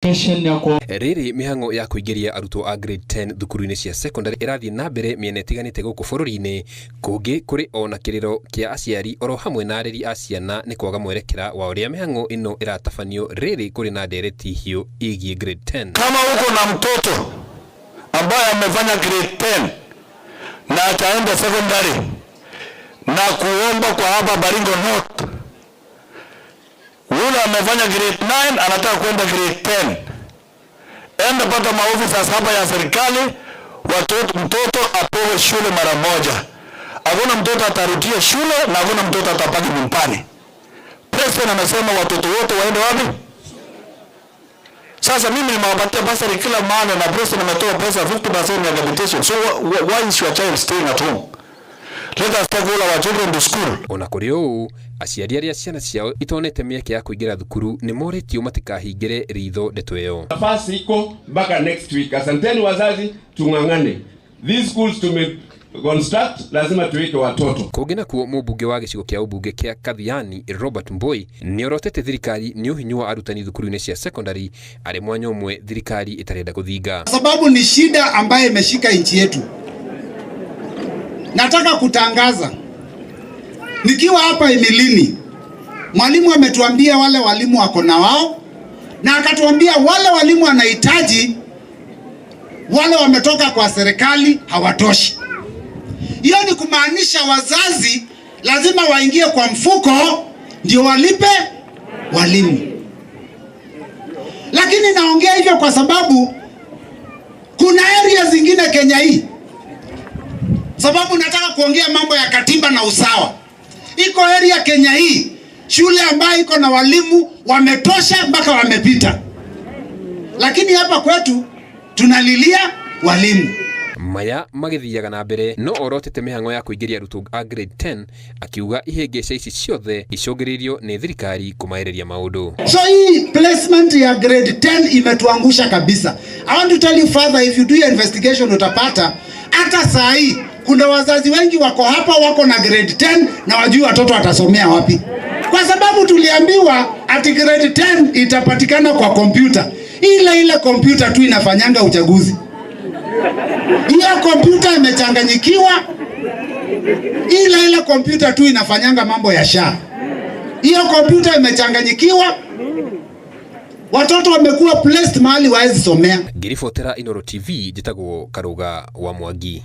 Rĩrĩ mĩhang'o ya kũingĩria arutwo a grade 10 thukuru-inĩ cia secondary ĩrathiĩ na mbere mĩena ĩtiganĩte gũkũ bũrũri-inĩ. Kũngĩ kũrĩ o na kĩrĩro kĩa aciari oro hamwe na areri a ciana nĩ kwaga mwerekera wa ũrĩa mĩhang'o ĩno ĩratabanio rĩrĩ kũrĩ na ndereti hiũ ĩgiĩ grade 10. Kama uko na mtoto ambaye amefanya grade 10 na ataenda secondary na kuomba kwa hapa Baringo North, yule amefanya grade 9 anataka kwenda grade 10, enda pata maofisa saba ya serikali, watoto mtoto apewe shule mara moja. Hakuna mtoto atarudia shule na hakuna mtoto atabaki nyumbani. President amesema watoto wote waende wapi? Sasa mimi nimewapatia bursary kila mahali na president ametoa pesa 50% ya capitation. So why is your child staying at home? Let us take all our children to school. Ona kũrĩ ũũ, aciari arĩa ciana ciao itonete mĩeke ya kũingĩra thukuru nĩ morĩtio matikahingĩre ritho ndeto ĩyo. Nafasi iko mpaka next week. Asanteni wazazi, tung'ang'ane. These schools tume construct, lazima tuweke watoto. Kũngĩ nakuo, mũmbunge wa gĩcigo kĩa ũmbunge kĩa Kathiani Robert Mbui nĩorotete thirikari nĩ ũhinyu wa arutani thukuru-inĩ cia secondary arĩ mwanya ũmwe thirikari ĩtarenda gũthinga. Sababu ni shida ambayo imeshika nchi yetu. Nataka kutangaza nikiwa hapa Emilini, mwalimu ametuambia wale walimu wako na wao, na akatuambia wale walimu wanahitaji, wale wametoka kwa serikali hawatoshi. Hiyo ni kumaanisha wazazi lazima waingie kwa mfuko ndio walipe walimu. Lakini naongea hivyo kwa sababu kuna area zingine Kenya hii, sababu nataka kuongea mambo ya katiba na usawa. Iko area Kenya hii shule ambayo iko na walimu wametosha mpaka wamepita, lakini hapa kwetu tunalilia walimu. Maya magĩthiaga na mbere no orotete mĩhang'o ya kũingĩria arutwo a grade 10, akiuga ihĩngĩca ici ciothe icũngĩrĩirio nĩ thirikari kũmaereria maũndũ. So hii placement ya grade 10 imetuangusha kabisa. I want to tell you further, if you do your investigation utapata hata saa hii kuna wazazi wengi wako hapa wako na grade 10 na wajui watoto watasomea wapi, kwa sababu tuliambiwa ati grade 10 itapatikana kwa kompyuta. Ile ile kompyuta tu inafanyanga uchaguzi. Hiyo kompyuta imechanganyikiwa. Ile ile kompyuta tu inafanyanga mambo ya SHA. Hiyo kompyuta imechanganyikiwa. Watoto wamekuwa placed mahali waezi somea. Ngĩribotera Inooro TV, njĩtagwo Karũga wa Mwangi.